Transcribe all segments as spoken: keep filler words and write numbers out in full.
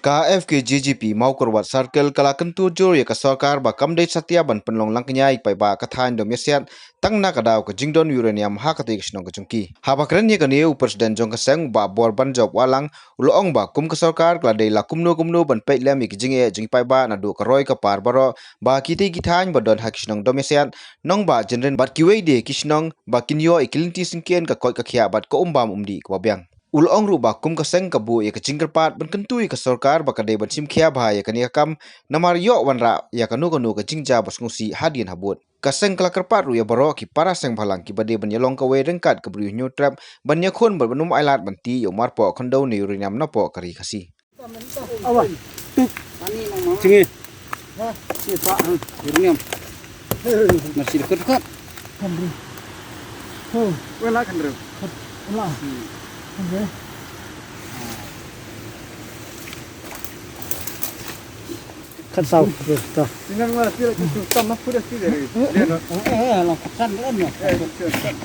Ka F K G G P Mawkyrwat Circle ka la kyntu jur ïa ka sorkar ba kam dei satia ban pynlong langkñia ïa ki paidbah ka thaiñ Domiasiat tang na ka daw ka jingdon uranium ha katei ka shnong ka jong ki. Haba kren ïa kane, u president jong ka seng, u Bah Borbanjop Wahlang, u la ong ba kum ka sorkar ka la dei la kumno kumno ban peit lem ïa ki jingeh jong ki paidbah naduh ka roi ka par baroh, ba kitei ki thaiñ ba don ha ki shnong Domiasiat, Nongbah Jynrin bad kiwei de ki shnong ba kin ïoh ïa ki lynti syngkien, ka koit ka khiah bad ka um bam um dih kaba biang. U la ong ruh ba kum ka seng ka buh ïa ka jingkyrpad ban kyntu ïa ka sorkar ba ka dei ban shim khia bha ïa kane ka kam, namar ïoh wanrah ïa kano kano ka jingjia ba sngewsih hadien habud. Ka seng ka la kyrpad ruh ïa baroh ki para seng bhalang kiba dei ban ïalong kawei ryngkat ka briew Hynñiewtrep ban ïakhun bad ban ym ailad ban tih ïa u marpoh khyndew ne uranium napoh ka ri Khasi. Awa. Tik. Chingi. Ha? Chingi pa, ha. Uranium. Uranium. Nasi dekat-dekat. Khandriu. Ho. Wala khandriu. Wala. Hmm. Khandriu. Khatsaw. Dah. Tinggal wala sila tu tam aku dah sila. Eh, eh, eh, lah pekan kan ya. Eh, pekan.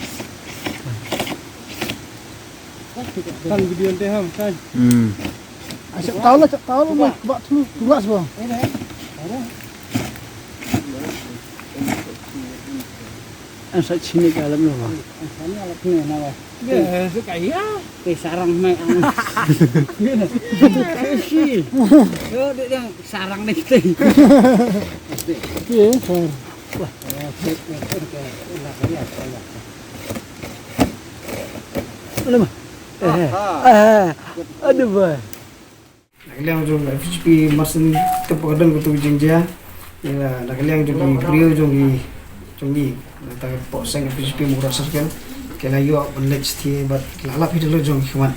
Kan video nanti ham kan. Hmm. Asyik tahu lah, tak tahu lah, mai bak tu, tu lah sebab. Asyik sini dalam ni, Bang. Sini alat ni, nama? Ya, suka ya. Ke sarang mai ang. Kaya si. Yo, dia yang sarang ni kita. Ya, sar. Wah. Aduh, bah. Eh, eh. Aduh, bah. Na ka liang jong ka F H P Marsien, te pa ka don ka tu jingjia. Ïa la, na ka liang jong ki briew jong ki, jong ki, na ta ka pok seng F H P Mawkyrwat Circle. Ki la ïoh ban leit sha thie bad ki la lap hi da la jong ki khmat.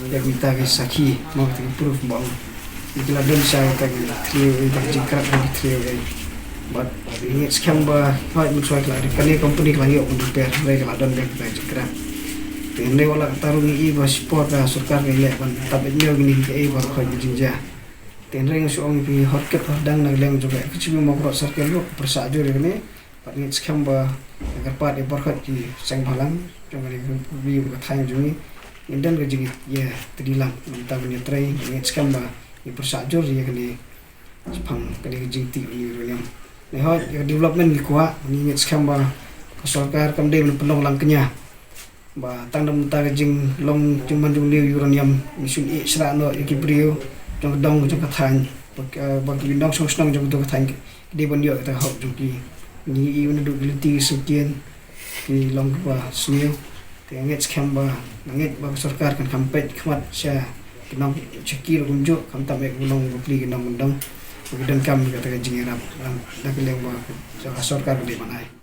Ïa kita ki sakhi, mo kita ki proof ba ong. Ki la don sha kita ki thie, kita ki jingkrap jong ki thie. Bad ngeit skhem ba, hooid, mynshuwa ki la, kane company ki la ïoh ban repair, hynrei ki la don beit kita ki jingkrap. Te hynrei wat la katta ruh ngi i ba shipor ka sorkar ka leh ban tap ïa kine kiei baroh ki jingjia. Te hynrei nga shu ong ïa phi, hor kit hor dang na ka liang jong ka F H P Mawkyrwat Circle ruh, pyrshah jur ïa kane. Bad ngeit skhem ba, nga kyrpad ïa baroh ki seng bhalang jong kane ka ri bad ka thaiñ jong ngi, ngin don ka jingïatreilang, mynta ban ïatrei, ngeit skhem ba ngin pyrshah jur ïa kane shaphang kane ka jingtih uranium. Ne hooid, ïa ka development ngi kwah, ngi ngeit skhem ba ka sorkar kam dei ban pynlong langkñia. Ba tang da mynta ka jinglong jingman jong une u uranium, ngi shu ïeh shrah noh ïa ki briew jong ka dong jong ka thaiñ. Ba, eh, ba ki nongshong shnong jong ka thaiñ ki dei ban ïoh ïa ka hok jong ki. Ngi ïohi naduh ki lynti ki syngkien, ki long kiba sniew. Te nga ngeit skhem ba, nga ngeit ba ka sorkar kan kham peit khmat sha ki nong, sha ki ruh kumjuh, khamtam ïa ki nong bapli, ki nongkyndong. Ba ki donkam ïa kata ka jingïarap, da ka liang ba ka sorkar ka dei ban ai.